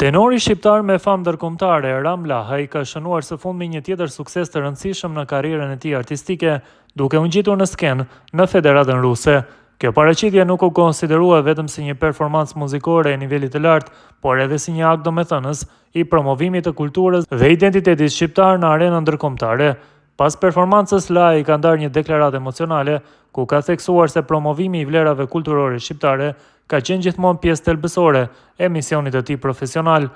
Tenori shqiptar me famë ndërkombëtare, Ramë Lahaj, ka shënuar së fundmi një tjetër sukses të rëndësishëm në karrierën e tij artistike, duke u ngjitur në skenë në Federatën Ruse. Kjo paraqitje nuk u konsiderua vetëm si një performancë muzikore e nivelit të lartë, por edhe si një akt domethënës i promovimit të kulturës dhe identitetit shqiptar në arenën ndërkombëtare. Pas performancës, Lahaj ka ndarë një deklaratë emocionale, ku ka theksuar se promovimi i vlerave kulturore shqiptare ka qenë gjithmonë pjesë thelbësore e misionit të tij profesional.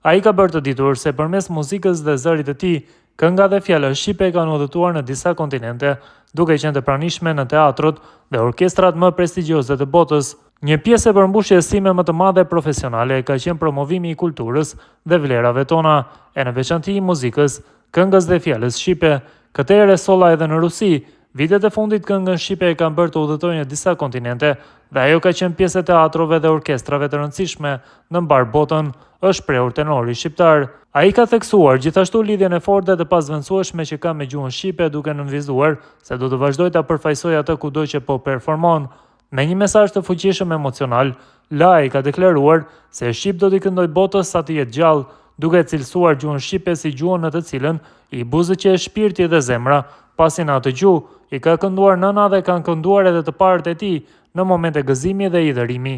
Ai ka bërë të ditur se përmes muzikës dhe zërit të tij, kënga dhe fjala shqipe kanë udhëtuar në disa kontinente, duke qenë të pranishme në teatrot dhe orkestrat më prestigjioze të botës. Një pjesë e përmbushjes sime më të madhe profesionale ka qenë promovimi i kulturës dhe vlerave tona, e në veçanti i muzikës, këngës dhe fjalës shqipe. Këtë herë e solla edhe në Rusi. Vitet e fundit këngën shqipe e kam bërë të udhëtojë në disa kontinente dhe ajo ka qenë pjesë e teatrove dhe orkestrave të rëndësishme në mbarë botën, është shprehur tenori shqiptar. Ai ka theksuar gjithashtu lidhjen e fortë dhe të pazëvendësueshme që ka me gjuhën shqipe duke nënvizuar se do të vazhdojë ta përfaqësojë atë kudo që po performon. Me një mesazh të fuqishëm emocional, Lahaj ka deklaruar se shqip do t'i këndojë botës sa të jetë gjallë, duke e cilësuar gjuhën shqipe si gjuhën në të cilën i buzëqesh shpirti dhe zemra, pasi në atë gjuhë i ka kënduar nëna dhe kanë kënduar edhe të parët e tij në momente gëzimi dhe hidhërimi.